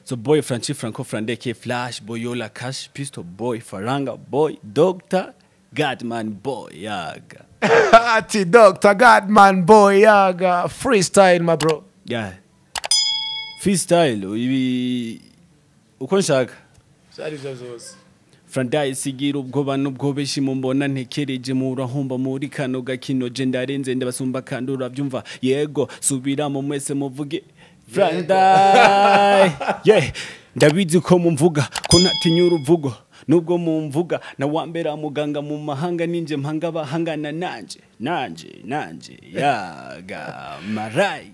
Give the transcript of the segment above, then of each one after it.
So boy Franchi Franco Frandeke Flash Boyola Cash Pistol Boy Faranga Boy Doctor Godman Boy Yaga. Ati Dr. Godman Boy Yaga freestyle, my bro. Yeah. Freestyle ibi uko nshaka. Byari byo byose. Frandai sigira ubwoba nubwo beshi mumbona ntekereje murahomba muri kano gakino je ndarenze ndabasumba kandi urabyumva yego subiramo mwese muvuge Frandai. Yeah, ndabizi ko mumvuga ko ntatinya uruvugo nubwo mumvuga na wambera muganga mu mahanga ninje mpanga bahangana nanje nanje nanje yaga marai.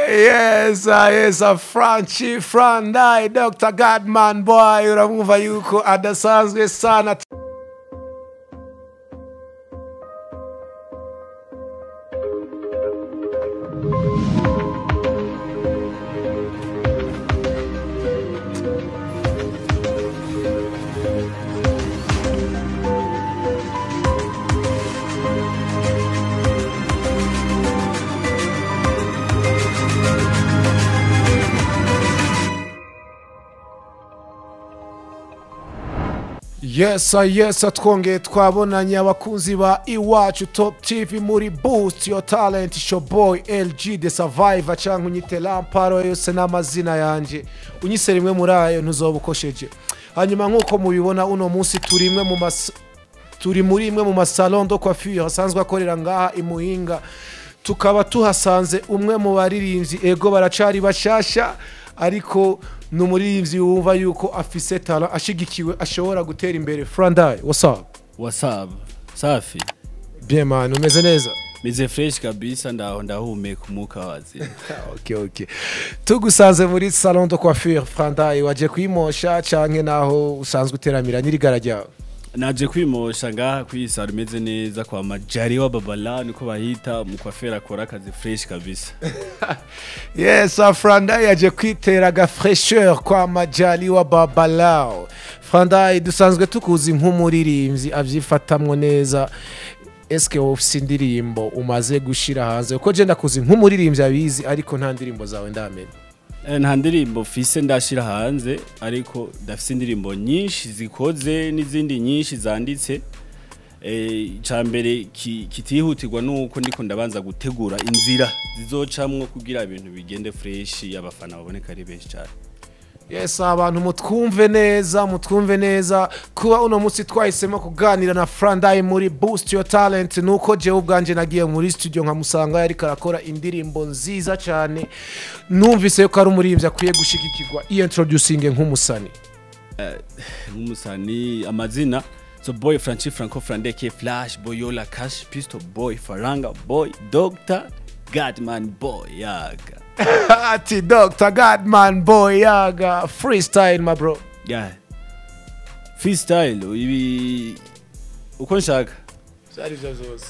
Yes, yes, Franchi Frandai Dr. Godman Boy uramwumva yuko adasanzwe sana. Yes, yes, twongeye twabonanye abakunzi ba Iwacu Top TV muri Boost Your Talent Show Boy LG The Survivor canke unyite Lamparo yose n'amazina yanje unyise rimwe muri ayo ntuzoba ukosheje. Hanyuma nkuko mubibona uno munsi turi muri imwe mu masalon de coiffure asanzwe akorera ngaha i Muhinga, tukaba tuhasanze umwe mu baririmbyi ego baracari bashasha ariko numuririmbyi wumva yuko afise talent ashigikiwe ashobora gutera imbere. Frandai, what's up? What's up? Safi. Bien man, umeze neza? Meze fresh kabisa, ndaho ndahumeka umuka wazi. Okay, okay. Tugusanze muri salon de coiffure Frandai, waje kwimosha canke naho usanzwe uteramira n'irigara ryawe? Naje kwimosha ngaha kwisara umeze neza kwa Majari wa Babala niko bahita mu coiffure akora akazi fresh kabisa. Yes, Frandai yaje kwitera ga fraîcheur kwa Majari wa Babala. Frandai dusanzwe tukuzi nk'umuririmbyi avyifatamwo neza. Eske ufise indirimbo umaze gushira hanze? Uko je ndakuzi nk'umuririmbyi abizi ariko nta ndirimbo zawe ndamenya. Nta ndirimbo fise ndashira hanze ariko ndafise indirimbo nyinshi zikoze n'izindi nyinshi zanditse. Icambere kitihutirwa nuko ndiko ndabanza gutegura inzira zizocamwo kugira ibintu bigende fresh abafana baboneka ari benshi cyane. Yes, abantu mutwumve neza, mutwumve neza kuba uno munsi twahisemo kuganira na Frandai muri Boost Your Talent nuko jewe ubwanje nagiye muri studio nkamusanga yari karakora indirimbo nziza cyane, numvise yuko ari umuririmbyi akwiye gushigikirwa. Introducing nk'umusani. Nk'umusani amazina So boy Franchi Franco Frandeke Flash Boyola Cash Pistol Boy Faranga Boy Doctor Godman Boy Yaga. Ati Dr. Godman Boy Yaga freestyle, my bro. Yeah. Freestyle ibi uko nshaka. Byari byo byose.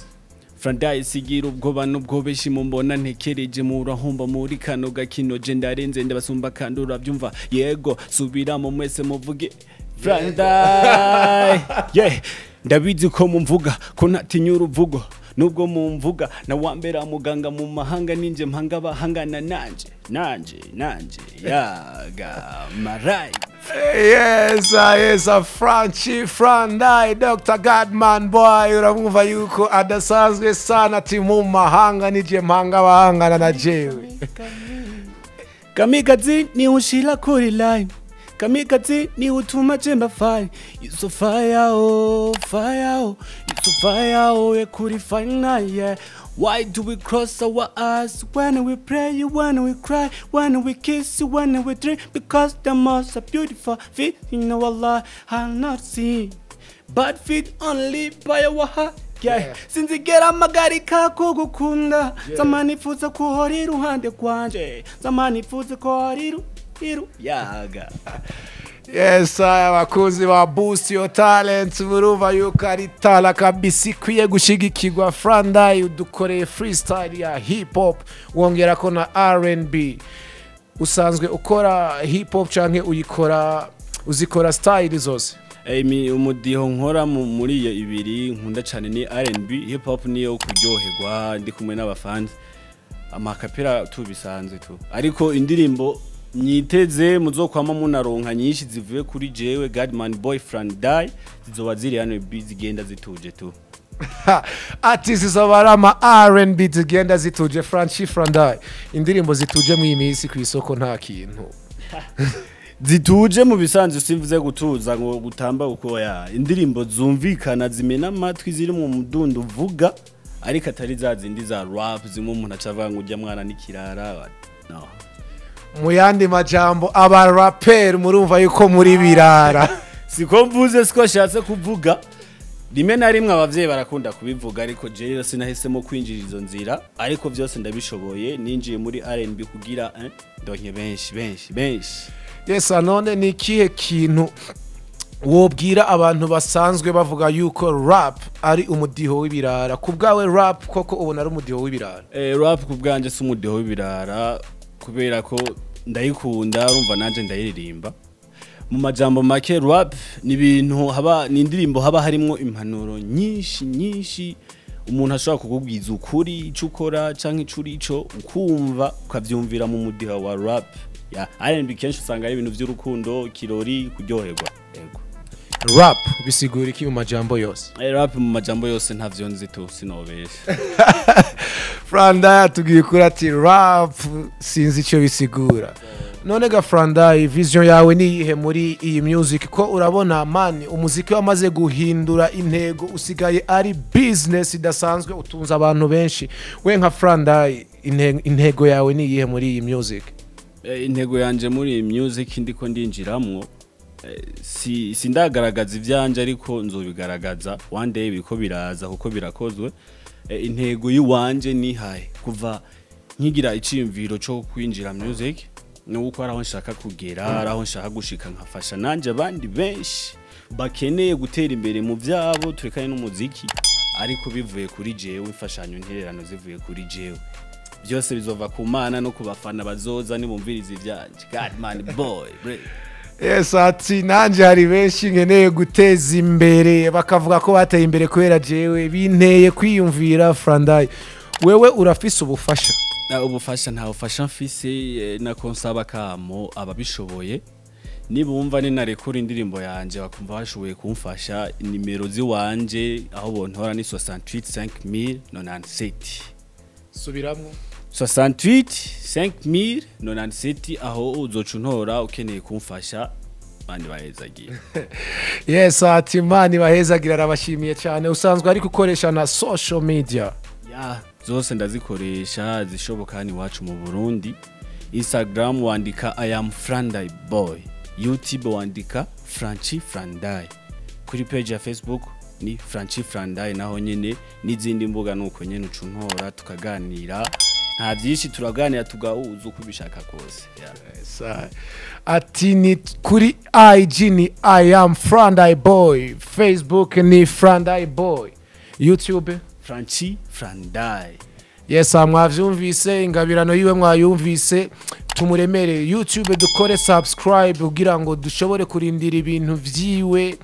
Frandai sigira ubwoba nubwo beshi mumbona ntekereje murahomba muri kano gakino je ndarenze ndabasumba kandi urabyumva yego subiramo mwese muvuge Frandai. Yeah, ndabizi ko mumvuga ko ntatinya uruvugo nubwo mumvuga na wambera muganga mu mahanga ninje mpanga bahangana nanje nanje nanje yaga marai. Yes, yes, Franchi Frandai Dr. Godman Boy uramwumva yuko adasanzwe sana ati mu mahanga nije mpanga bahangana na jewe. Kamikazi ni ushila kuri line. Kamikazi ni utuma jemba fire. You so fire oh, fire oh. You so fire oh, we kuri fire yeah. Why do we cross our eyes when we pray, when we cry, when we kiss, when we drink? Because the most beautiful feet in our life are not seen, but feet only by our heart. Yeah. Sinzigera amagarika kugukunda, zamanifuza kuhora iruhande rwanje, zamanifuza kuhora iru yaga. Yes, abakunzi ba Boost Your Talent murumva yuko ari tala kabisa ikwiye gushigikirwa. Frandai udukoreye freestyle ya hip hop wongera ko na R&B. Usanzwe ukora hip hop canke uyikora uzikora style zose? Umudiho nkora muri iyo ibiri nkunda cyane ni R&B, hip hop niyo kuryoherwa ndi kumwe n'abafans, amakapera tubisanzwe tu. Ariko indirimbo Nyiteze muzokwama munaronka nyinshi zivuye kuri jewe Godman Boy Frandai, zizoba ziri hano zigenda zituje tu. Ati zizoba ari ama R&B zigenda zituje. Franchi Frandai, indirimbo zituje mu minsi ku isoko nta kintu. Zituje mu bisanzwe simvuze gutuza ngo gutamba uko ya indirimbo zumvikana zimena amatwi ziri mu mudundo uvuga, ariko atari za zindi za rap zimwe umuntu acavuga ngo ujya mwana n'ikirara, no. Mu yandi majambo aba rapper murumva yuko muri birara. Siko mvuze, siko ashatse kuvuga. Rimwe na rimwe abavyeyi barakunda kubivuga, ariko jewe sinahisemo kwinjira izo nzira, ariko byose ndabishoboye. Ninjiye muri R&B kugira ndonke benshi benshi benshi. Yes, none ni ikihe kintu wobwira abantu basanzwe bavuga yuko rap ari umudiho w'ibirara? Ku bwawe rap koko ubona ari umudiho w'ibirara? Rap ku bwanje si umudiho w'ibirara, kubera ko ndayikunda, urumva nanje ndayiririmba. Mu majambo make rap ni ibintu haba ni indirimbo haba harimo impanuro nyinshi nyinshi, umuntu ashobora kukubwiza ukuri ico ukora canke ico uri ico, ukumva ukavyumvira mu mudiho wa rap. Ya R&B kenshi usanga ari ibintu vy'urukundo, kirori, kuryoherwa. Yego. Rap bisigura iki mu majambo yose? Rap mu majambo yose ntavyo nzi tu, sinobesha. Frandai atubwiye kuri ati rap sinzi icyo bisigura. None ga Frandai, vision yawe ni iyihe muri iyi music? Ko urabona man umuziki wamaze guhindura intego, usigaye ari business idasanzwe, utunze abantu benshi. We nka Frandai, intego yawe ni iyihe muri iyi music? Intego yanje muri iyi music ndiko ndinjiramwo, si sindagaragaza ivyanje, ariko nzobigaragaza one day, biriko biraza kuko birakozwe. Intego yiwanje nihaye kuva nkigira iciyumviro cyo kwinjira music ni uko araho nshaka kugera, araho nshaka gushika, nkafasha nanje abandi benshi bakeneye gutera imbere mu vyabo, turekane n'umuziki, ariko bivuye kuri jewe, imfashanyo ntererano zivuye kuri jewe, byose bizova ku Mana no kubafana bazoza nibumviriza ivyanje. Godman Boy bre. Yes, ati nanje hari benshi nkeneye guteza imbere bakavuga ko bateye imbere kubera jewe, binteye kwiyumvira. Frandai, wewe urafise ubufasha? Ubufasha nta bufasha mfise, nako nsaba kamo ababishoboye nibumva ninarekura indirimbo yanje bakumva bashoboye kumfasha, nimero ziwanje aho bontora ni 68 5097. Subiramwo. 68 5097, aho uzoca untora ukeneye kumfasha. Mani bahezagira. Yes, ati mani bahezagira, arabashimiye cyane. Usanzwe ari gukoresha na social media? Ya, zose ndazikoresha zishoboka hano iwacu mu Burundi. Instagram wandika I am Frandai Boy, YouTube wandika Franchi Frandai, kuri page ya Facebook ni Franchi Frandai naho nyene, n'izindi mbuga nuko nyene uca untora tukaganira. Nta byinshi, turaganira tugahuza uko ubishaka kose. Yes, ati ni kuri IG ni I am Frandai Boy, Facebook ni Frandai Boy, YouTube Franchi Frandai. Yes, mwavyumvise ingabirano yiwe, mwayumvise. Tumuremere YouTube, dukore subscribe kugira ngo dushobore kurindira ibintu vyiwe,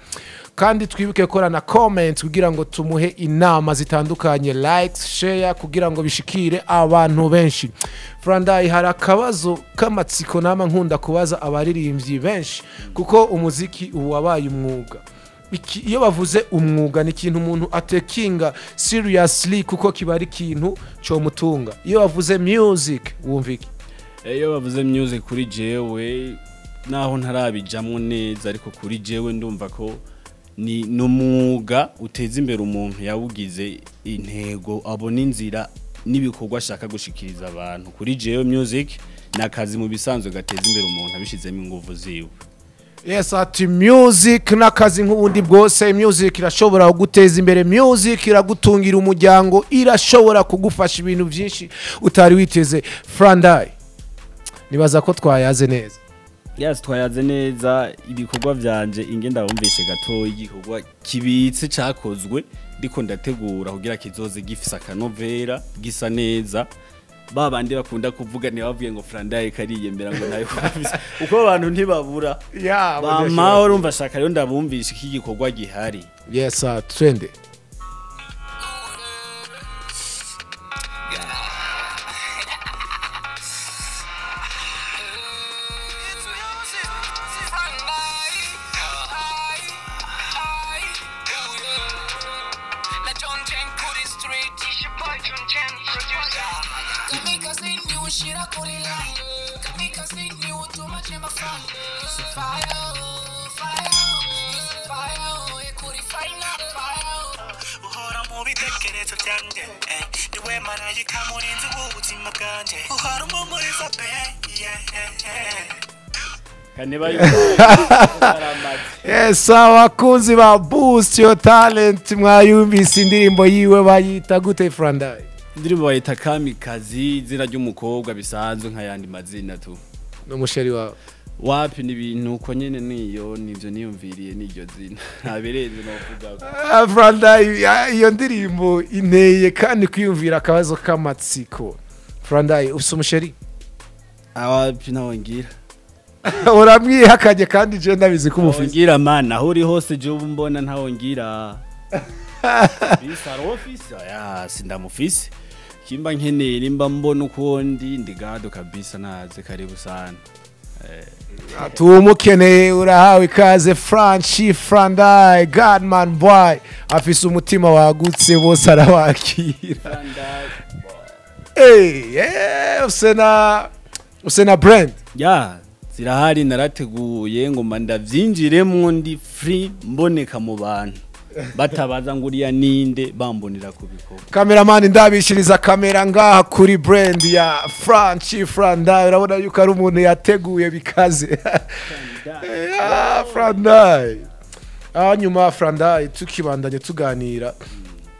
kandi twibuke kora na comment kugira ngo tumuhe inama zitandukanye, likes, share kugira ngo bishikire abantu benshi. Frandai, hari akabazo k'amatsiko nama nkunda kubaza abaririmbyi benshi, kuko umuziki ubu wabaye umwuga. Iyo bavuze umwuga ni ikintu umuntu atekinga seriously, kuko kiba ari ikintu comutunga. Iyo bavuze music wumva iki? Iyo bavuze music kuri jewe, naho ntarabijamwo neza, ariko kuri jewe ndumva ko ni n'umwuga uteza imbere umuntu yawugize intego, abona inzira n'ibikorwa ashaka gushikiriza abantu. Kuri jewe music ni akazi mu bisanzwe gateza imbere umuntu abishizemo inguvu ziwe. Yes, ati music n'akazi nk'ubundi bwose. Music irashobora kuguteza imbere, music iragutungira umuryango, irashobora kugufasha ibintu byinshi utari witeze. Frandai, nibaza ko twayaze neza. Yes, twayaze neza. Ibikorwa vyanje inge ndabumvishe gatoyi, igikorwa kibitse cakozwe ndiko ndategura kugira kizoze gifise akanovera gisa neza. Ba bandi bakunda kuvuga ntibavuye ngo Frandai kariyemera ngo nayo kubafise, uko abantu ntibabura. Bama urumva shaka rero ndabumvishe iki gikorwa gihari. Yes, twende. Shira kuri line Kamikaze ni utuma chemba fire. You say fire, oh, fire, oh. You say fire, oh, kuri fire, fire, oh. Uhora mu bitekerezo byanjye, eh, niwe marayika murinzi w'ubuzima bwanjye, uhora umpumuriza pe, yeah, yeah. Kane bayo. Yes, abakunzi ba Boost Your Talent, mwayumvise indirimbo yiwe. Bayita gute, Frandai? Indirimbo bayita Kamikazi, izina ry'umukobwa bisanzwe nk'ayandi mazina tu. N'umusheri wawe? Wapi, ni ibintu uko nyene, niyo nivyo niyumviriye n'iryo zina, ntabirenze novuga. Ah, Frandai, iyo ndirimbo inteye kandi kwiyumvira akabazo k'amatsiko. Frandai, ufise umusheri? Wapi, ntawe ngira. Uramwihakanye kandi je ndabizi ko umufise. Ngira man, aho uri hose je ubu mbona ntawe ngira. Bisa ari office ya sindamufise. Kimba nkeneye nimba mbona uko ndi gado kabisa, naze karibu sana. Tumukeneye, urahawe ikaze. Franchi Frandai, Godman Boy, afise umutima wagutse, bose arabakira. Hey, yeah, ufise na brand? Ya, zirahari, narateguye ngo ndavyinjiremwo ndi free, mboneka mu bantu batabaza ngo uriya ninde, bambonera ku bikorwa. Cameraman, ndabishiriza kamera ngaha kuri brand ya Franchi Frandai. Urabona yuko ari umuntu yateguye bikaze. Ya, Frandai. Hanyuma Frandai, tukibandanye tuganira,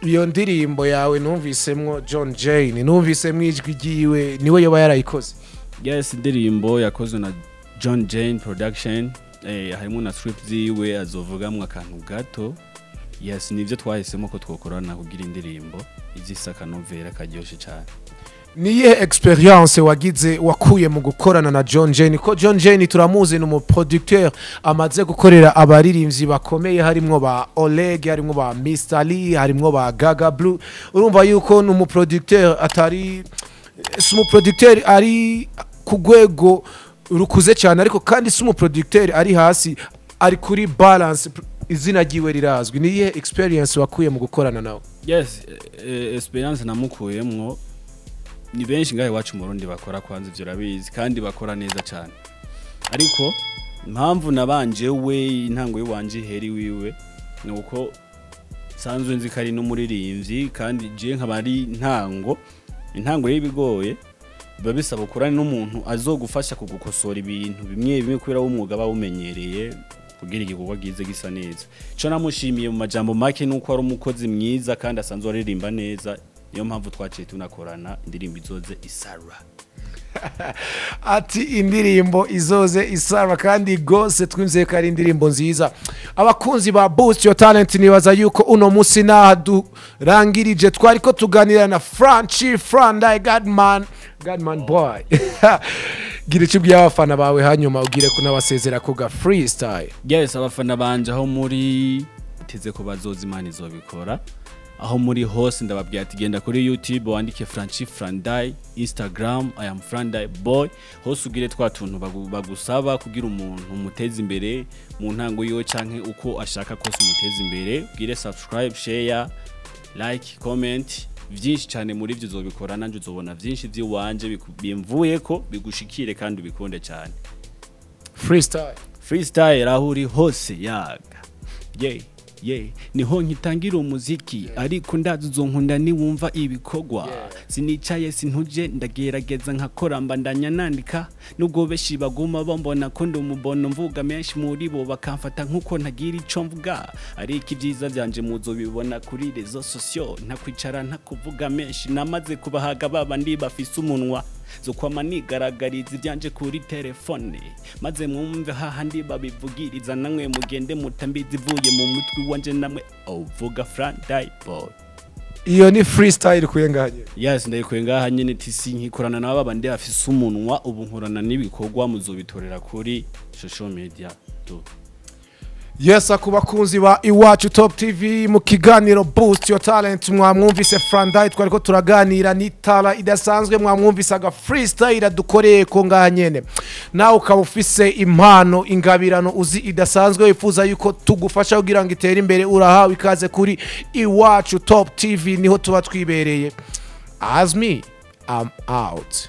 iyo ndirimbo yawe numvisemwo John Jane, numvisemwo ijwi ryiwe, niwe yoba yarayikoze? Yes, indirimbo yakozwe na John Jane Production, harimo na script ziwe, azovugamwo akantu gato. Yes, nivyo twahisemo ko twokorana kugira indirimbo izisa akanovera karyoshe cyane. Niyihe experience wagize, wakuye mu gukorana na John Jane? Ko John Jane turamuzi, ni umuproducteur amaze gukorera abaririmbyi bakomeye, harimwo ba Oleg, harimwo ba Mr Lee, harimwo ba Gaga Blue. Urumva yuko ni umuproducteur atari, si umuproducteur ari ku rwego rukuze cyane, ariko kandi si umuproducteur ari hasi, ari kuri balance. Izina ryiwe rirazwi. Niyihe experience wakuye mu gukorana nawe? Yes, experience namukuyemwo ni benshi ngahe iwacu mu Burundi bakora, kwanza ivyo urabizi, kandi bakora neza cyane. Ariko impamvu nabanje we, intango yiwanje iheri wiwe, ni uko sanzwe nzi ko ari n'umuririmbyi, kandi je nkaba ari intango y'ibigoye, biba bisaba ukorane n'umuntu azogufasha kugukosora ibintu bimwe bimwe, kubera w'umwuga bawumenyereye, kugira igikorwa gize gisa neza. Ico namushimiye mu majambo make nuko ari umukozi mwiza kandi asanzwe aririmba neza. Niyo mpamvu twaciye tunakorana indirimbo izoze isara. Ati indirimbo izoze isara, kandi gose twimzeye ko ari indirimbo nziza. Abakunzi ba Boost Your Talent, nibaza yuko uno munsi naha durangirije. Twari ko tuganira na Franchi Frandai, Godman Boy. Gira icyo ubwiye abafana bawe, hanyuma ugire kunabasezera ku ga freestyle. Yes, abafana banje aho muri, teze ko bazoza, Imana izobikora. Aho muri hose ndababwira ati genda kuri YouTube wandike Franchi Frandai, Instagram I am Frandai Boy, hose ugire twa tuntu bagusaba kugira umuntu umuteze imbere mu ntango yiwe canke uko ashaka kose umuteze imbere. Ugire subscribe, share, like, comment, vyinshi cyane. Muri ivyo uzobikora, nanje uzobona vyinshi vy'iwanje bimvuyeko bigushikire kandi ubikunde cyane. Freestyle. Freestyle, aho uri hose yaga, yeah. Niho nkitangira umuziki, ariko ndazi uzonkunda niwumva ibikorwa. Sinicaye, sintuje, ndagerageza nkakora, mbandanya nandika, nubwo benshi baguma bambona ko ndi umubono mvuga menshi muri bo bakamfata nkuko ntagira ico mvuga, ariko ibyiza byanje muzobibona kuri réseaux sociaux. Ntakwicara, ntakuvuga menshi, namaze kubahaga babandi bafise umunwa. Zokwama nigaragariza ibyanje kuri telefone, maze mwumve hahandi babivugiriza, namwe mugende mutambizi ivuye mu mutwe wanje, namwe uvuga Frandai Boy. Iyo ni freestyle kuye nganye? Yes, ndayikuye ngaha nyene tisi nkikorana n'aba bandi bafise umunwa, ubu nkorana n'ibikorwa, muzobitorera kuri social media tu. Yes, ku bakunzi ba Iwacu Top TV mu kiganiro Boost Your Talent, mwamwumvise Frandai twariko turaganira n'itara idasanzwe, mwamwumvise aga freestyle dukoreye ko ngaha nyene. Nawe ukaba ufise impano, ingabirano uzi idasanzwe, wifuza yuko tugufasha kugira ngo itere imbere, urahawe ikaze kuri Iwacu Top TV, niho tuba twibereye. As me, I'm out.